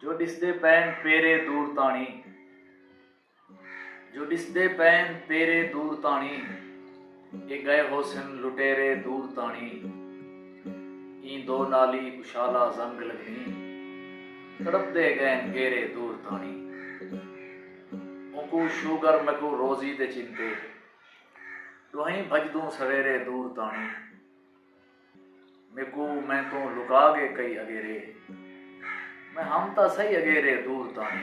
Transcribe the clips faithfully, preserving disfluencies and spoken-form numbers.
جو ݙسدے پئن پیرے دور تاݨی، جو ݙسدے پئن پیرے دور تاݨی، اے ڳئے ہوسن لٹیرے دور تاݨی۔ ایں دو نالی کوں شالا زنگ لڳنی، تڑپدے ڳئن گیرے دور تاݨی۔ اونکوں شوگر میکوں روزی دے چنتے، ݙوہیں بھڄدوں سویرے دور تاݨی۔ میکوں میں توں لکا ڳئے کئی اگیرے، میں ہم تاں سہی اگیرے دور تاݨی۔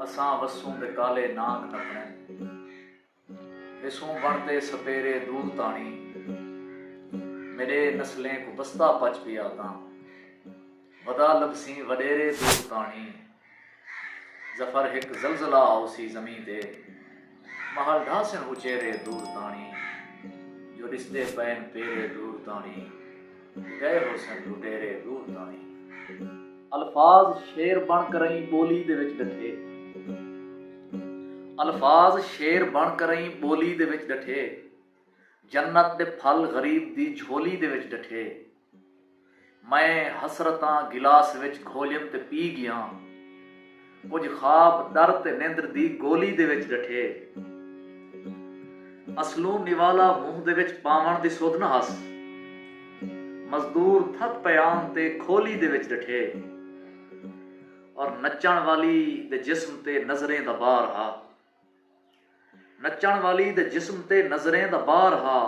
اساں وسوں دے کالے نانگ نپݨن، ویسوں بݨ تے سپیرے دور تاݨی۔ میݙے نسلیں کوں بستہ پچ پیا تاں ودا لبھسیں وݙیرے دور تاݨی۔ ظفر ہک زلزلہ آؤسی زمیں تے، محل ڈھاسن اچیرے دور تاݨی۔ جو ݙسدے پئن پیرے دور تاݨی، ڳئے ہوسن لٹیرے دور تاݨی۔ الفاظ شعر بݨ کرئیں ٻولی دے وچ ݙٹھے، الفاظ شعر بݨ کرئیں ٻولی دے وچ ݙٹھے، جنت دے پھل غریب دی جھولی دے وچ ݙٹھے۔ میں حسرتاں گلاس وچ گھولیم تے پی ڳیاں، کجھ خواب ݙر تے نندر دی گولی دے وچ ݙٹھے۔ اصلوں نوالا منہ دے وچ پاوݨ دی سدھ نہ ہس، مزدور تھک پئے آن تے کھولی دے وچ ݙٹھے۔ اور نچݨ والی دے جسم تے نظریں دا بار ہا، نچݨ والی دے جسم تے نظریں دا بار ہا،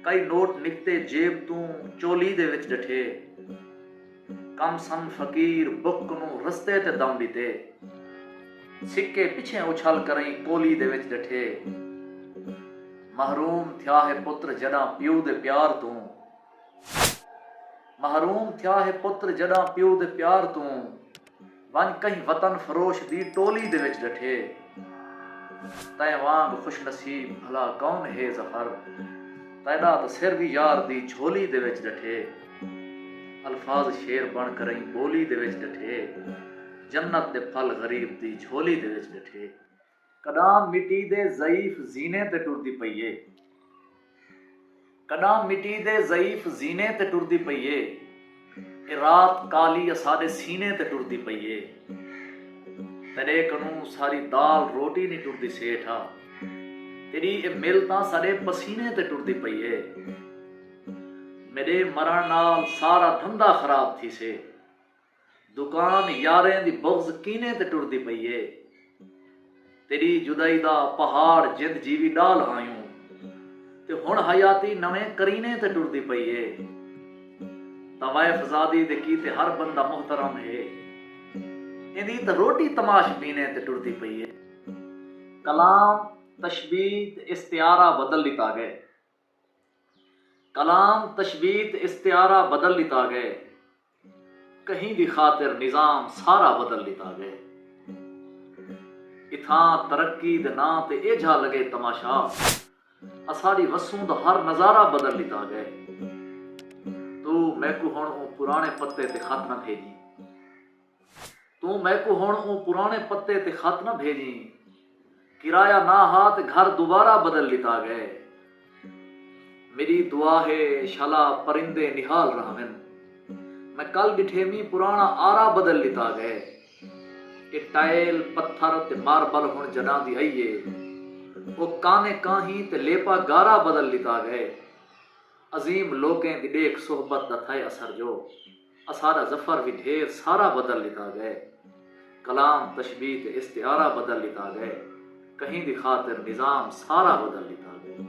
کئی نوٹ نکتے جیب توں چولی دے وچ ݙٹھے۔ کم سم فقیر بک کنوں رستے تے دم ݙتے، سکے پچھیں اچھل کرئیں کولی دے وچ ݙٹھے۔ محروم تھیا ہے پتر جݙاں پیو دے پیار توں، محروم تھیا ہے پتر جݙاں پیو دے پیار توں، ونڄ کہیں وطن فروش دی ٹولی دے وچ ݙٹھے۔ تیں وانگ خوش نصیب بھلا کون ہے ظفر، تیݙا تاں سر وی یار دی جھولی دے وچ ݙٹھے۔ الفاظ شعر بݨ کرئیں ٻولی دے وچ ݙٹھے، جنت دے پھل غریب دی جھولی دے وچ ݙٹھے۔ کݙاں مٹی دے ضعیف زینے تے ٹردی پئی اے، کݙاں مٹی دے ضعیف زینے تے ٹردی پئی اے، اے رات کالی اساݙے سینے تے ٹردی پئی اے۔ تیݙے کنوں ساری دال روٹی نی ٹردی سیٹھا، تیݙی اے مل تاں ساݙے پسینے تے ٹردی پئی اے۔ میݙے مرݨ نال سارا دھندا خراب تھیسے، دکان یاریں دی بغض کینے تے ٹردی پئی اے۔ تیݙی جدائی دا پہاڑ جند جیوی ڈال آیوں، تے ہݨ حیاتی نویں کرینے تے ٹردی پئی اے۔ طوائف زادی دے کیتے ہر بندہ محترم ہے، ایندی تاں روٹی تماش بینے تے ٹردی پئی اے۔ کلام تشبیہ تے استعارہ بدل ݙتا ڳئے، کلام تشبیہ تے استعارہ بدل ݙتا ڳئے، کہیں دی خاطر نظام سارا بدل ݙتا ڳئے۔ اتھاں ترقی دے ناں تے ایجھا لڳے تماشا، اساݙی وسوں دا ہر نظارہ بدل ݙتا ڳئے۔ توں میکوں ہݨ اوں پراݨے پتے تے خط نہ بھیجیں، توں میکوں ہݨ اوں پراݨے پتے تے خط نہ بھیجیں۔ کرایہ نہ ہا تے گھر دوبارہ بدل ݙتا ڳئے۔ میݙی دعا ہے شالا پرندے نہال رہون، میں کل ݙٹھے مینہ پراݨا آرا بدل ݙتا ڳئے۔ اے ٹائل، پتھر تے ماربل ہݨ جݙاں دی آئی اے، او کانے کاہیں تے لیپا گارا بدل ݙتا ڳئے۔ عظیم لوکیں دی ݙیکھ صحبت دا تھئے اثر جو، اساݙا ظفر وی ڈھیر سارا بدل ݙتا ڳئے۔ کلام تشبیہ تے استعارہ بدل ݙتا ڳئے، کہیں دی خاطر نظام سارا بدل ݙتا ڳئے۔